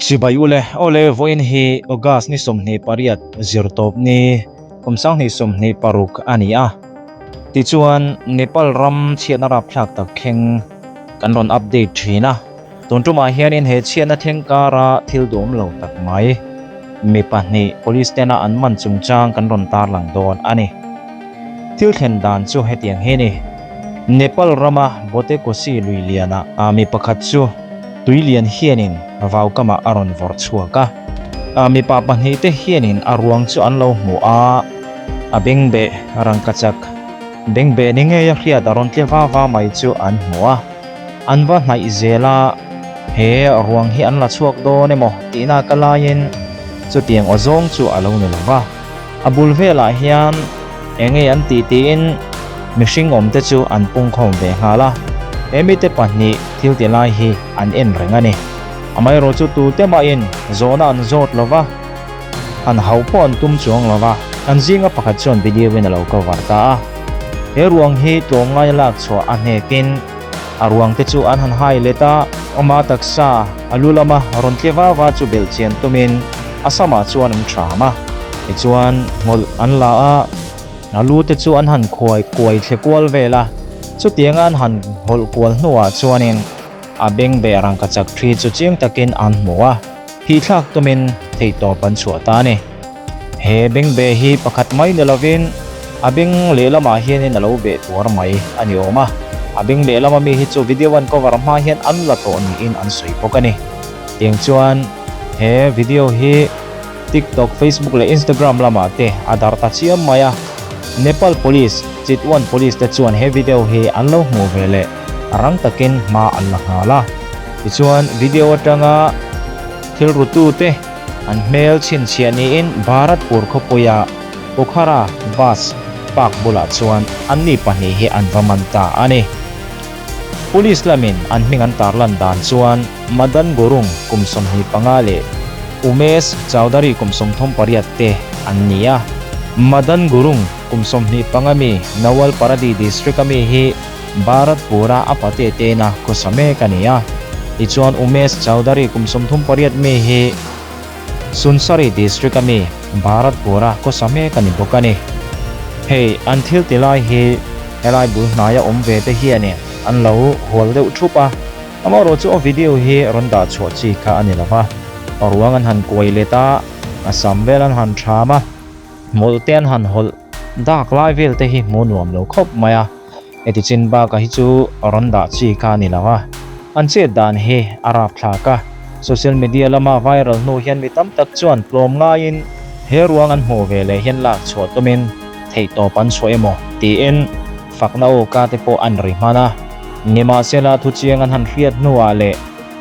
Chibai ule, awle vawiin hi August ni 28 zirtawp ni kum 2026 a ni a. Tichuan Nepal ram chhiatna rapthlak tak thleng kan rawn update thin a. Tun tumah hianin he chhiatna thleng kara thil duhawm lo tak mai mi pahnih police tena an man chungchang kan rawn tarlang dawn a ni. Thil thlen dan chu hetiang hi a ni. Nepal rama Botekosi lui lianah mi pakhat chu tui lian hianin vaukamah a rawn vawrh chhuak a. Mipa pahnihte hianin a ruang chu an lo hmu a, a bengbeh rangkachak bengbeh ni ngeia hriat a rawn tle va va mai chu an hmu a. An va hnaih zel a, he ruang hi an la chhuak dawn emaw tihna ka laiin chutiang aw zawng chu a lo ni lo va. A bul velah hian eng nge an tih tiin mihring awmte chu an pungkhawm ve nghal a, he mite pahnih thil ti lai hi an en reng a ni. Amaherawh chu tute mahin zawhna an zawt lo va, han hauh pawh an tum chuang lo va, an zinga pakhat chuan video in a lo cover ta a. He ruang hi tlawmngai lak chhuah a hnekin a ruang te chu an han hai let a, ama taksa a lu lama rawn tle va va chu belh chian tumin a samah chuan an ṭham a, tichuan hmawlh an la a, a lu te chu an han khuai kuai thle kual vel a, chutianga an han hawlh kual hnuah chuanin a bengbeh rangkachak ṭhi chu chiang takin an hmu a, phihthlak tumin theihtawp an chhuah ta a ni. He bengbeh hi pakhat mai ni lovin a beng lehlamah hianin a lo beh tuar mai a ni awm a, a beng lehlama mi hi chu video an cover hma hian an la tawh niin an sawi bawk a ni. Tiang chuan he video hi TikTok, Facebook leh Instagram lamah te a darh ta chiam mai a, Nepal Police, Chitwan Police te chuan he video hi an lo hmuh ve leh rang takin hma an la nghal a. Tichuan video atanga thil rutute an hmel chhinchhiah niin Bharatpur khawpuia Pokhara Bus Park bulah chuan anni pahnih hi an va man ta a ni. Police lamin an hming an tarlan dan chuan Madan Gurung kum 25 leh Umesh Chaudhary kum 38 te an ni a. Madan Gurung kum 25 mi Nawalparadi district a mi hi Bharatpur-a a pate tena khawsa mek a ni a. Tichuan Umesh Chaudhary kum 38 mi hi Sunsari district a mi Bharatpur-a khawsa mek a ni bawk a ni. Hei an thil ti lai hi helai bul hnaia awm ve te hianin an lo hual deuh thup a, amaherawh chu a video hi rawn dah chhuah chi kha a ni lo va, ruang an han kuai let a, a sam vel an han ṭham a, hmawlh te an han hawlh dak lai vel te hi hmuh nuam lo khawp mai a. Heti chin bakah hi chu rawn dah chi kha a ni lo a, an chet dan hi a rapthlak a, social media lama viral hnu hian mi tam tak chuan tlawm ngaiin he ruang an hmuh ve leh hian lak chhuah tumin theihtawp an chhuah emaw tiin fakna aw ka te pawh an ri hman a. Nimahsela thuchiang an han hriat hnuah leh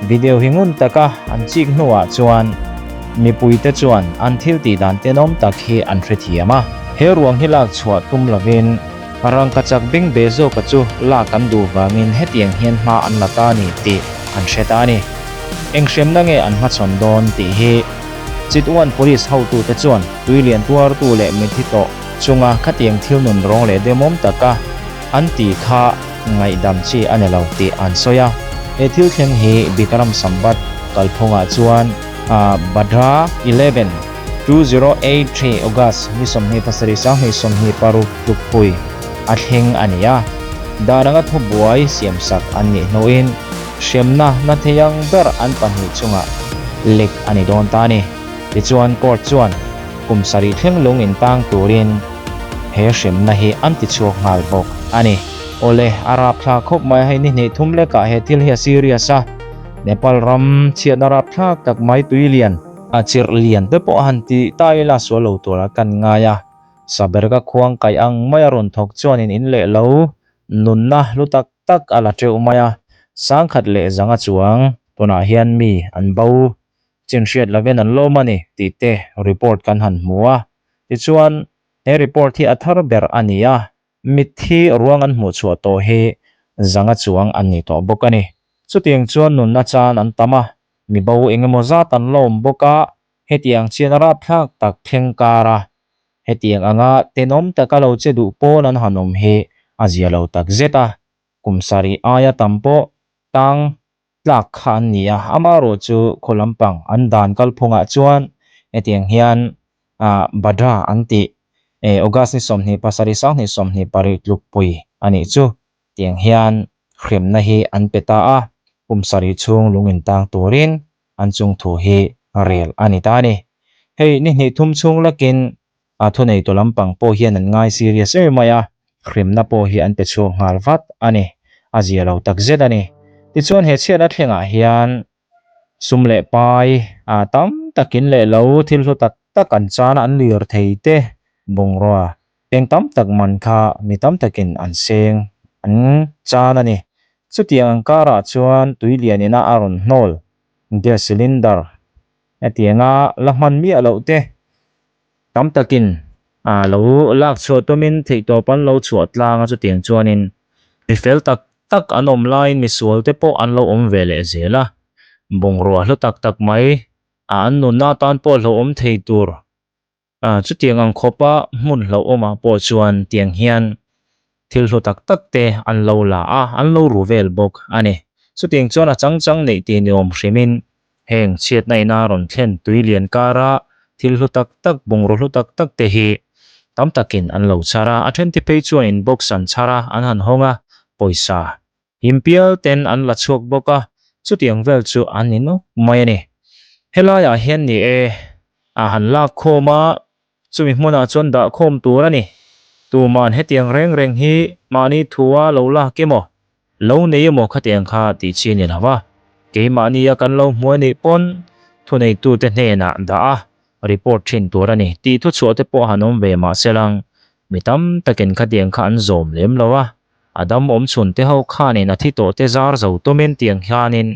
Video hi ngun taka an chik hnuah chuan mipuite chuan an thil tih dan tenawm tak hi an hrethiam a. He ruang hi lak chhuah tum lovin rangkachak bengbeh zawka chu lak an duh vangin hetiang hian hma an la ta a ni tih an hre ta a ni. Eng hremna nge an hmachhawn dawn tih hi Chitwan Police hotute chuan tui lian tuartu leh mithi tawh chunga khatiang thil nun rawng leh demawm taka an tih kha ngaihdam chi a ni lo tih an sawi a. He thil thleng hi Bikram Sambat kalphungah chuan Bhadra 11, 2083 August ni 27 26 tlukpui a thleng a ni a. Dan anga thubuai siamsak an nih hnuin hremna na thei ang ber an pahnih chungah lek a ni dawn ta a ni. Tichuan court chuan kum sarih thleng lung intang turin he hremna hi an tichhuak nghal bawk a ni. Awle, a rapthlak khawp mai hei ni hnih thum lekah he thil hi a serious a, Nepal ram chhiatna rapthlak tak mai tui lian, a chirh lian te pawh a han ti ta ila sual lo tura kan ngai a, Saberga khuang kaih ang maia rawn thawk chuanin in leh lo nunna hlu tak tak a la teuh mai a, sangkhat leh zanga chuang tunah hian mi an bo chin hriat lovin an lawm a ni tih te report kan han hmu a, tichuan he report hi a thar ber a ni a. Mitthi ruang an hmuh chhuah tawh hi zanga chuang an ni tawh bawk a ni. Chutiang chuan nunna chan an tam a, mi bo eng emaw zat an la awm bawk a, hetiang chian rapthlak tak thleng kar a, hetiang anga tenawm taka lo che duh pawl an han awm hi a zia lo tak zet a, kum sarih aia tam pawh tang. tlak kha an ni a, amaherawhchu khaw lampang an dan kalphungah chuan hetiang hian ah Badra an tih eh August ni 27 2026 tlukpui a nih chu tiang hian hremna hi an pe ta a, kum sarih chhung lung intang turin an chung thu hi rel a ni ta a ni. Hei ni hnih thum chhung lakin a thuneitu lampang pawh hian an ngai serious em mai a, hremna pawh hi an pe chhuak nghal vat a ni, a zia lo tak zet a ni. Tichuan he chhiatna thlengah hian sum leh pai a tam takin leh lo thil hlu tak tak an chana an lir thei te bungrua peng tam tak man kha mi tam takin an seng an chan a ni. Chutiang ang karah chuan tui lian ina a rawn hnawl gas cylinder hetianga la hman miah loh te tam takin a lo lak chhuah tumin theihtawp an lo chhuah tlang a chutiang chuanin mi fel tak tak an awm laiin misual te pawh an lo awm ve leh zel a, bungrua hlu tak tak mai a an nunna atan pawh hlauhawm thei tur a chutiang ang khawpa hmun hlauhawmah pawh chuan tiang hian thil hlu tak tak te an lo la a, an lo ru vel bawk a ni. Chutiang chuan a chang chang neih tih ni awm hrimin heng chhiatna ina rawn thlen tui lian kara thil hlu tak tak, bungraw hlu tak tak te hi tam takin an lo chhar a, a then te phei chuan in box an chhar a, an han hawng a, pawisa him pial ten an la chhuak bawk a, chutiang vel chu an ni nawk mai a ni. Helaiah hian ni e, a han lak khawm a, Chumi hmunah chuan dah khawm tur a ni. Tuman hetiang reng reng hi mahni thua lo lak emaw, lo nei emaw khatiang kha tih chi a ni lo va. Keimahnia kan lo hmu a nih pawn thuneitute hnenah dah a, report thin tur a ni tih thuchhuah te pawh han awm ve mah se lang, mi tam takin khatiang kha an zawm lem lo a. A dam awm chhun te ho khanin a thi tawh te zar zo tumin tiang hianin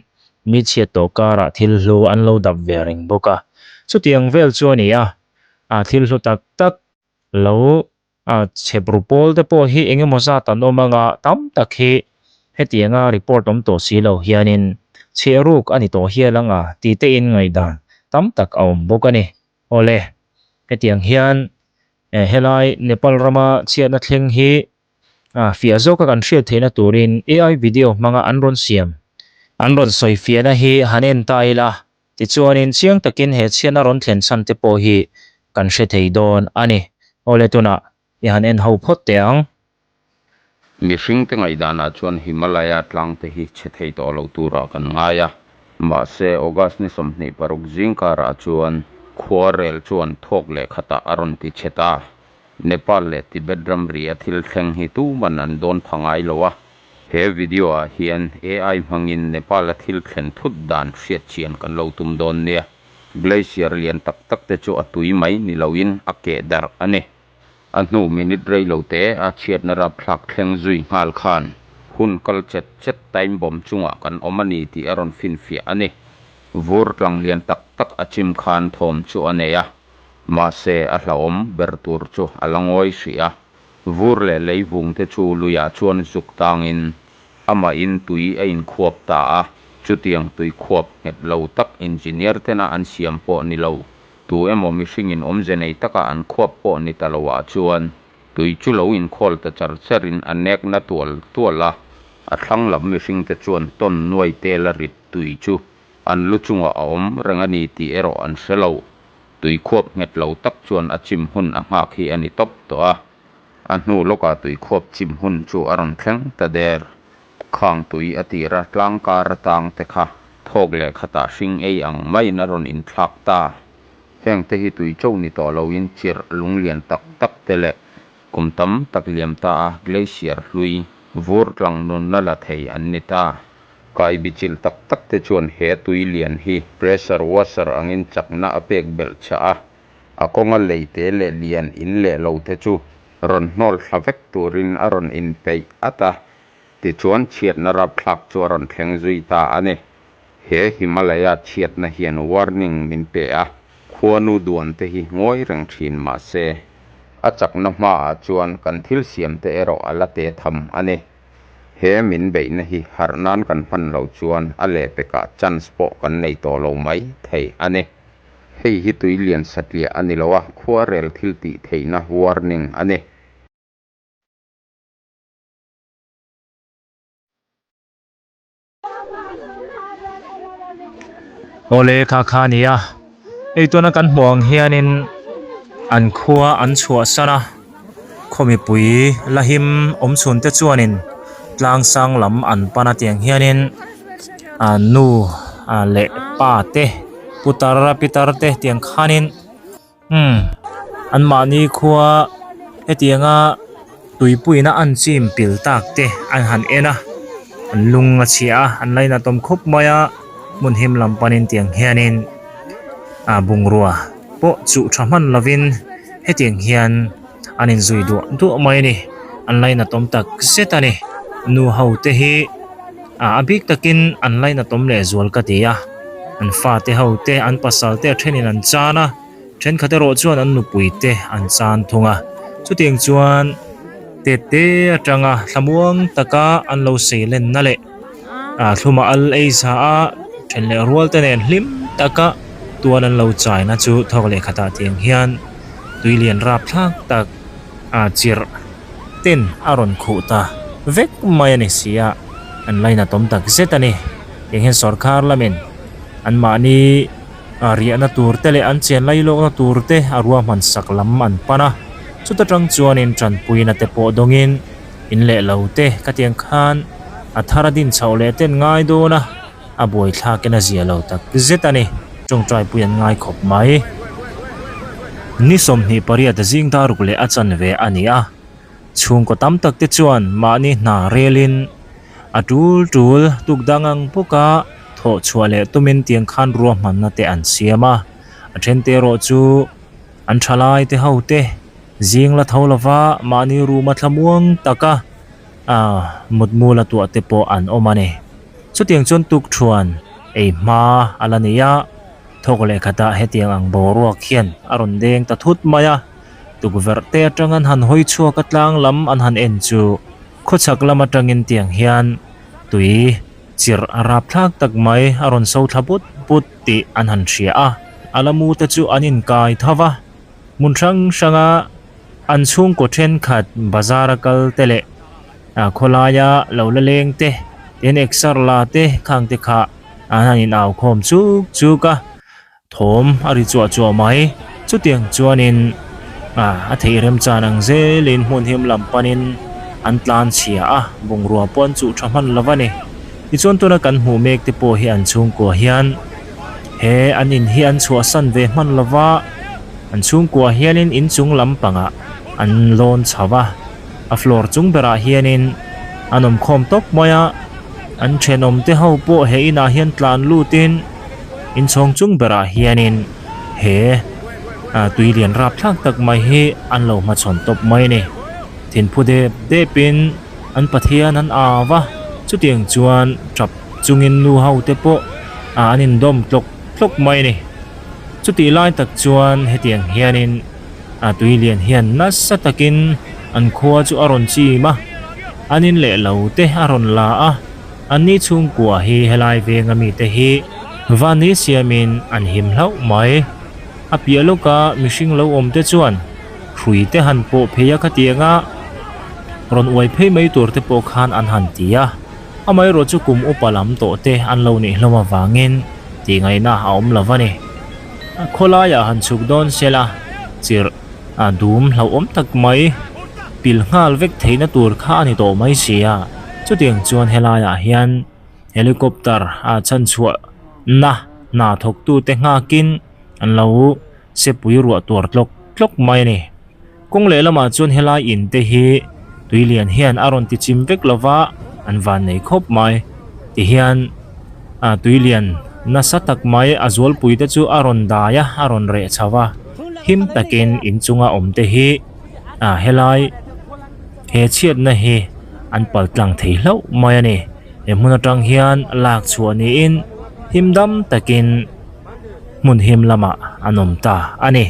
mi chhiat tawh karah thil hlu an lo dap ve reng bawk a. Chutiang vel chu a ni a. a thil hlu tak tak lo a chhep ru pawl te pawh hi eng emaw zat an awm anga tam tak hi hetianga report awm tawh si lo hianin chhiah ruk a ni tawh hial anga tih te in ngaihdan tam tak a awm bawk a ni. Awle, hetiang hian helai Nepal rama chhiatna thleng hi a fiah zawka kan hriat theihna turin AI video hmanga an rawn siam an rawn sawi fiahna hi han en ta ila. Tichuanin chiang takin he chhiatna rawn thlen chhan te pawh hi kan hre thei dawn a ni. Awle tunah i han en ho phawt teh ang. Mihringte ngaihdanah chuan Himalaya tlangte hi chhe thei tawh lo turah kan ngai a. Mahse, August ni 26 zing karah chuan khuarel chuan thawk leh khatah a rawn ti chhe ta. Nepal leh Tibet ramri a thil thleng hi tuman an dawn pha ngai lo a. He video ah hian AI hmangin Nepal a thil thlen thut dan hriat chian kan lo tum dawn nia. Glacier lian tak tak te chu a tui mai ni loin a keh darh a ni. A hnu minute rei lo te a chhiatna rapthlak thleng zui nghal khan hun kal chet chet time bomb chungah kan awm a ni tih a rawn finfiah a ni. Vur tlang lian tak tak a chim khan thawm chu a nei a. Mahse, a hlauhawm ber tur chu a la ngawi hrih a. Vur leh leivung te chu luiah chuan zuk tangin amahin tui a inkhuap ta a. Chutiang tui khuap nghet lo tak engineer tena an siam pawh ni lo, tu emaw mihringin awmze nei taka an khuap pawh ni ta loah chuan tui chu lo inkhawl ta char charin a nek na tual tual a. A thlang lam mihringte chuan tawn nuai tela rit tui chu An lu chungah a awm reng a ni tih erawh an hre lo. Tuikhuap nghet lo tak chuan a chim hun a nghak hi a ni tawp tawh a. A hnu lawkah tuikhuap chim hun chu a rawn thleng ta der. Khang tui a tira tlang kar atang te kha thawk leh khatah hring ei ang maiin a rawn inthlak ta. Heng te hi tui cho ni tawh loin chirh lunglian tak tak te leh kum tam tak liam ta a glacier hlui vur tlang nunna la thei an ni ta. Kai bichilh tak tak te chuan he tui lian hi pressure washer angin chakna a pek belh chah a, a kawnga lei te leh lian in leh lo te chu rawn hnawl thla vek turin a rawn inpeih at a, tichuan chhiatna rapthlak chu a rawn thleng zui ta a ni. He Himalaya chhiatna hian warning min pe a, khuanu duan te hi ngawi reng thin mah se, a chakna hmaah chuan kan thil siam te erawh a la te tham a ni. He min beihna hi harh nan kan hman loh chuan a lehpekah chance pawh kan nei tawh lo mai thei a ni. Hei hi tui lian satliah a ni lo a, khuarel thil tih theihna warning a ni. Awle kha kha a ni a, hei tuna kan hmuh ang hianin an khua an chhuahsan a, khaw mipui la him awm chhun te chuanin tlang sang lam an pan a tiang hianin ah nu ah leh pa te putar pitar te tiang khanin. Umm an mahni khua hetianga tuipuiin a an chim pil tak te an han en a an lung a chhia a an lainat awm khawp mai a hmun him lam panin tiang hianin ah bungrua pawh chuh tha hman lovin hetiang hian an inzui duah duah mai a ni an lainat awm tak zet a ni nu ho te hi ah a bik takin an lainat awm leh zual ka ti a an fate ho te an pasal te a thenin an chan a thenkhat erawh chuan an nupui te an chan thung a chutiang chuan tete atanga thlamuang taka an lo sei lenna leh ah thluma al ei za a then leh rual te nen hlim taka tual an lo chaina chu thawk leh khatah tiang hian tui lian rapthlak tak ah chirh ten a rawn khuh ta vek mai a ni si a an lainat awm tak zet a ni tiang hian sawrkar lamin anmahni ah riahna tur te leh an chen lai lawkna tur te a ruahman sak lam an pan a chuta tang chuanin tanpuina te pawh dawngin in leh lo te khatiang khan a thar a din chhoh leh ten ngai dawn a a buaithlakin a zia lo tak zet a ni tawngtai pui an ngai khawp mai. Ni 28 zing daruk leh a chanve a ni a chhungkaw tam tak te chuan mahni hna relin A tul tul tuk dang ang bawka thawh chhuah leh tumin tiang khan ruahmanna te an siam a, a then te erawh chu an thalai te ho te zing la tho lova mahni room a thlamuang taka ah mutmu la tuah te pawh an awm a ni. Chutiang chuan tuk thuan ei hma a la nei a, thawk leh khatah hetiang ang boruak hian a rawn deng ta thut mai a, tukverh te atang an han hawi chhuak a tlang lam an han en chu Khawchhak lam atangin tiang hian tui chirh a rapthlak tak mai a rawn so thla but but tih an han hria a, a la mu te chu an inkai tho va, hmun hrang hranga an chhungkaw thenkhat bazar a kal te leh khawlaia lo la leng te tin exer la te khang te kha an han in au khawm chuk chuk a. Thawm a ri chuah chuah mai. Chutiang chuanin a theih remchan ang zelin hmun him lam panin an tlan chhia a, bungrua pawh an chuh tha hman lo a ni. Tichuan tuna kan hmuh mek te pawh hi an chhungkua hian he an in hi an chhuahsan ve hman lo va, an chhungkua hianin inchung lampangah an lawn chho a, a floor chung berah hianin an awm khawm tawp mai a, an thenawm te ho pawh he inah hian tlan lutin, Inchhawng chung berah hianin he tui lian rapthlak tak mai hi an lo hmachhawn tawp mai a ni. Thinphu dep depin an Pathian an au a, chutiang chuan tap chungin nu ho te pawh an indawm tlawk tlawk mai a ni. Chutih lai tak chuan hetiang hianin tui lian hian nasa takin an khua chu a rawn chim a, an in leh lo te a rawn la a. Anni chhungkua hi helai venga mite hi vani siamin an him hlauh mai. A piah lawka mihring lo awm te chuan hrui te han pawh phei a khatianga rawn uai phei mai tur te pawh khan an han ti a. Amaherawh chu kum upa lam tawh te an lo nih hlawm avangin tih ngaihna a awm lo va ni. Khawlaiah han chhuk dawn sela chirh a dum hlauhawm tak mai pil nghal vek theihna tur kha a ni tawh mai si a. Chutiang chuan helaiah hian helicopter a chhanchhuah na hna thawktute nghakin an lo sepui ruah tuar tlawk tlawk mai a ni. Kawng lehlamah chuan helai in te hi tui lian hian a rawn ti chim vek lova an van nei khawp mai. Tihian ah tui lian nasa tak mai a zualpui te chu a rawn dai a, a rawn reh chho a, him takin inchunga awm te hi ah helai. He chhiatna hi an pal tlang thei hlauh mai a ni. He hmun atang hian lak chhuah niin him dam takin hmun him lamah an awm ta a ni.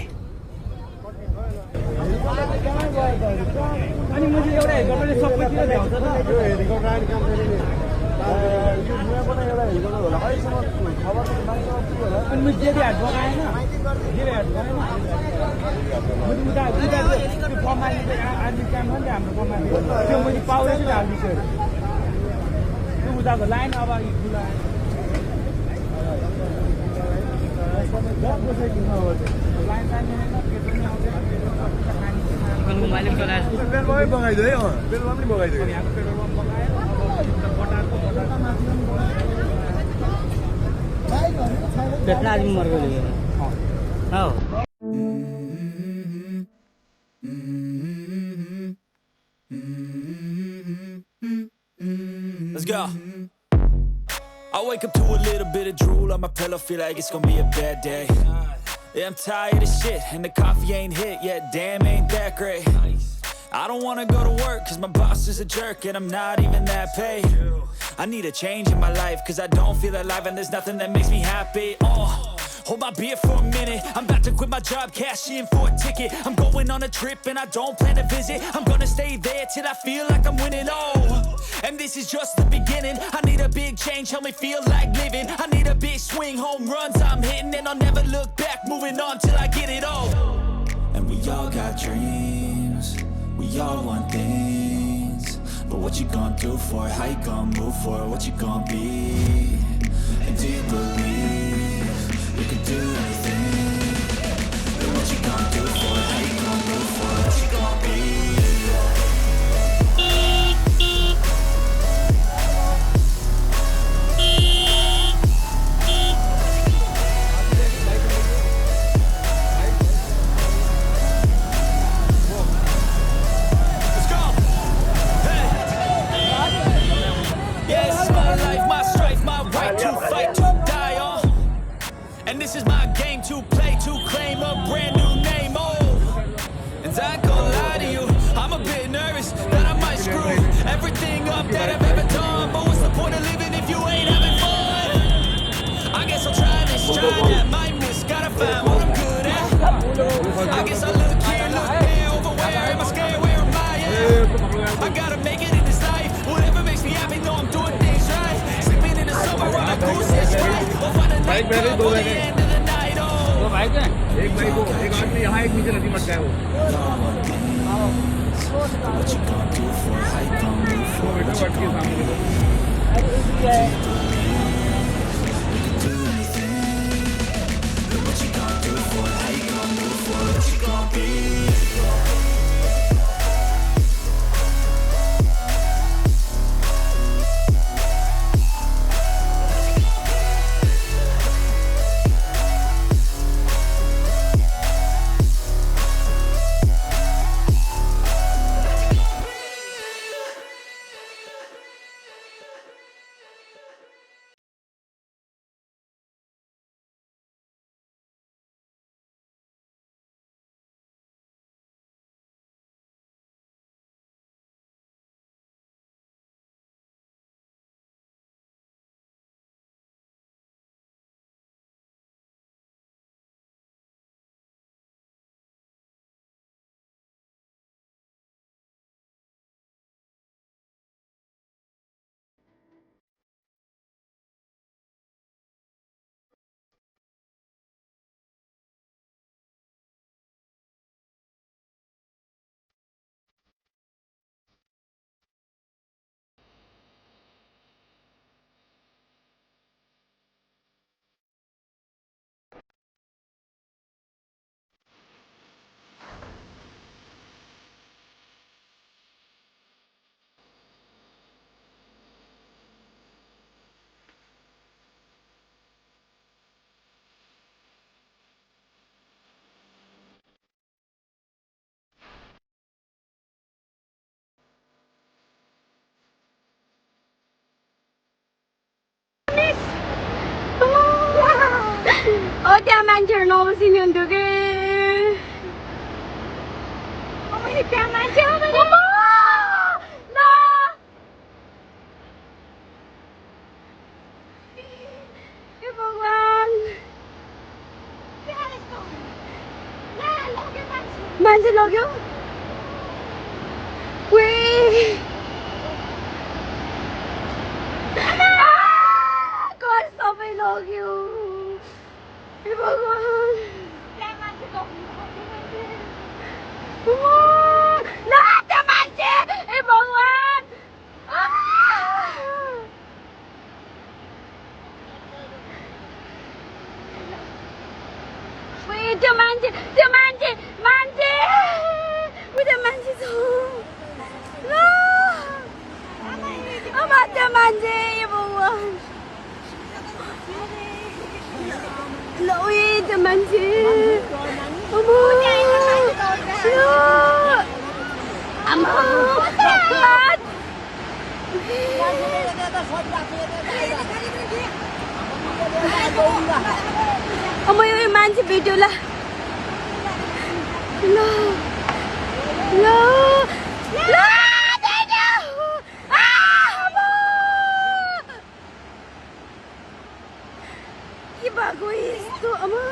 Let's go. I wake up to a little bit of drool on my pillow, feel like it's gonna be a bad day. Yeah, I'm tired of shit, and the coffee ain't hit yet, damn, ain't that great. I don't wanna go to work, cause my boss is a jerk, and I'm not even that paid. I need a change in my life, cause I don't feel alive, and there's nothing that makes me happy. Oh. Hold my beer for a minute. I'm about to quit my job, cash in for a ticket. I'm going on a trip and I don't plan to visit. I'm gonna stay there till I feel like I'm winning. Oh, and this is just the beginning. I need a big change, help me feel like living. I need a big swing, home runs I'm hitting, and I'll never look back. Moving on till I get it all. And we all got dreams, we all want things. But what you gonna do for it? How you gonna move for it? What you gonna be? And do you believe you can do anything? But what you gonna do for it? How you gonna move for it? What you gonna be? Let's go! Hey! Yeah, this is my life, my strife, my right to fight, to die on. And this is my game to play, to claim a brand new name. Oh, and I ain't gonna lie to you, I'm a bit nervous that I might screw everything up that I've ever done. But what's the point of living if you ain't having fun? I guess I'll try this, try that, might miss, gotta find what I'm good at. I guess I look here, look there, over where am I scared? Where am I at? I gotta make it in this life. Whatever makes me happy, know I'm doing things right. Sleeping in the summer on a goose and Sprite, or find a nightclub for the end of the night. Oh. एक भाई को एक आदमी यहाँ एक नीचे नदी मत गए वो What you gonna do for it? How you gonna move for it? बेटा What you बैठ के gonna सामने देखो You can do anything. But what you gonna do for it? How you gonna move for it? What you gonna be? ओ त्यहाँ मान्छेहरू नबसिने हुन्थ्यो कि मैले त्यहाँ मान्छे हो भने ल हे भगवान् मान्छे लग्यो वे घर सबै लग्यो हे भगवान् ल त्यो मान्छे हे भगवान् त्यो मान्छे त्यो मान्छे मान्छे उता मान्छे छ ल आमा त्यो मान्छे हे भगवान ल उही त्यो मान्छे आमा ल आमा अम्मा यो मान्छे भेट्यो ल ल ल ल के भएको यस्तो आमा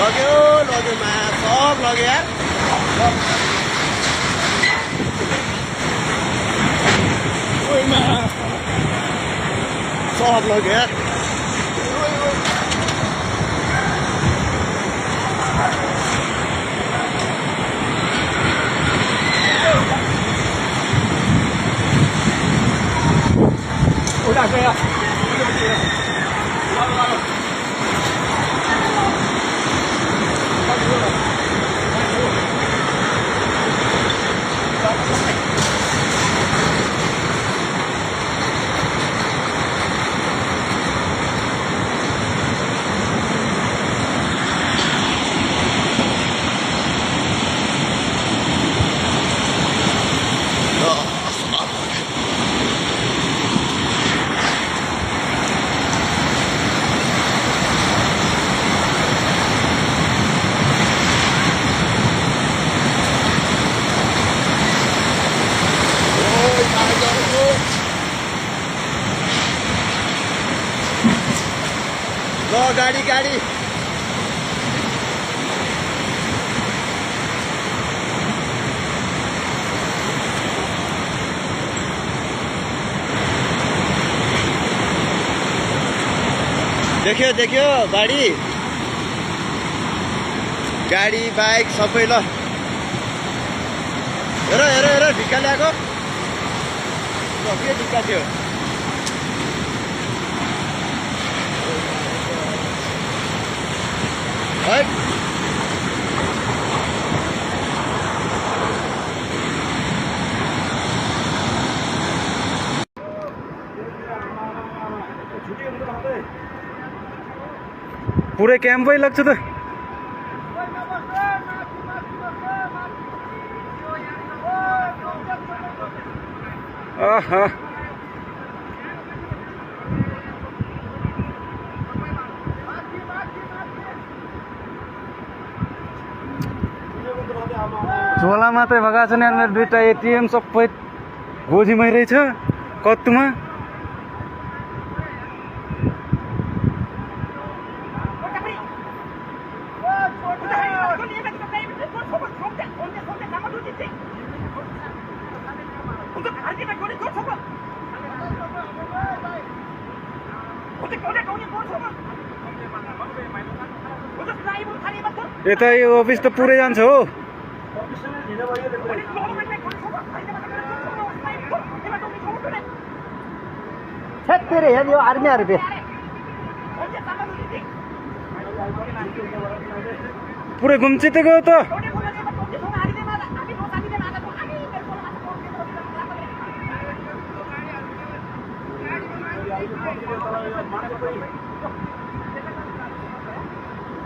लग्यो लग्यो मा सब लग्यो यार। ओइ मा सब लग्यो यार। ल गाडी गाडी देख्यो देख्यो गाडी गाडी बाइक सबै ल हेर हेर हेर ढिक्का ल्याएको ल के ढिक्का थियो। है पुरै क्याम्पै लाग्छ त। आहा झोला मात्रै भएका छन् यार, मेरो दुईटा एटिएम सबै गोजीमै रहेछ कत्तुमा। यता यो अफिस त पुरै जान्छ हो। तेरे यो आर्मीहरू बे पुरै घुम्चिँदै गयो त।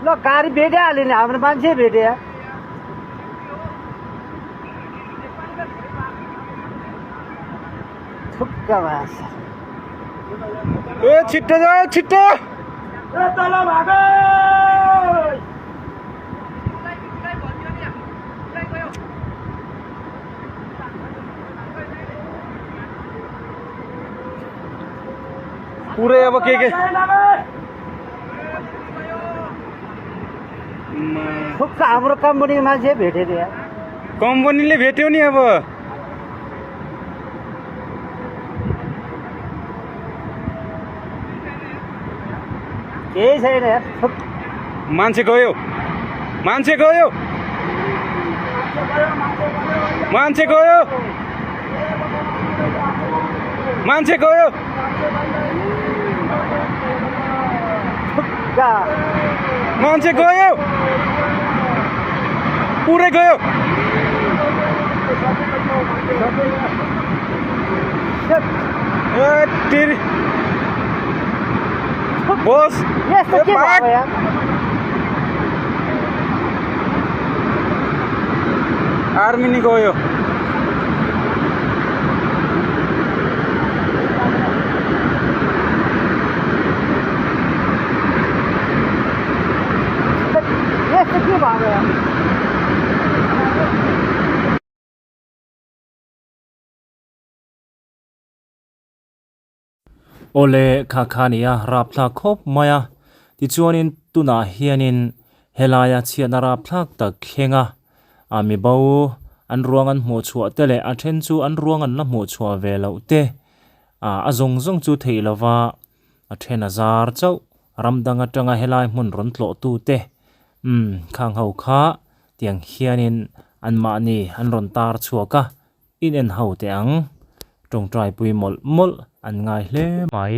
ल गाडी भेटिहाल्यो नि, हाम्रो मान्छे भेट्यो। थुक्क भएछ। ए छिट्टो जाऊ छिट्टो। पुरै अब के के थुक्क हाम्रो कम्पनीको मान्छे भेट्यो नि यार। कम्पनीले भेट्यो नि अब। केही छैन यार। मान्छे गयो, मान्छे गयो, मान्छे गयो, मान्छे गयो। मान्छे गयो, पुरै गयो। ए तेरी बस। यस्तो के भयो यार? आर्मी नि गयो। यस्तो के भयो यार? Awle kha kha nia rapthlak khawp mai a, tichuanin tunah hianin helaia chhiatna rapthlak tak thleng a, a mi bo an ruang an hmuh chhuah te leh a then chu an ruang an la hmuh chhuah ve loh te ah a zawng zawng chu theih lova a then a zar chauh ram dang atanga helai hmun rawn tlawh tu te umm khang ho kha tiang hianin anmahni an rawn tar chhuak a. In en ho teh ang, tawngtai pui mawlh mawlh an ngai hle mai.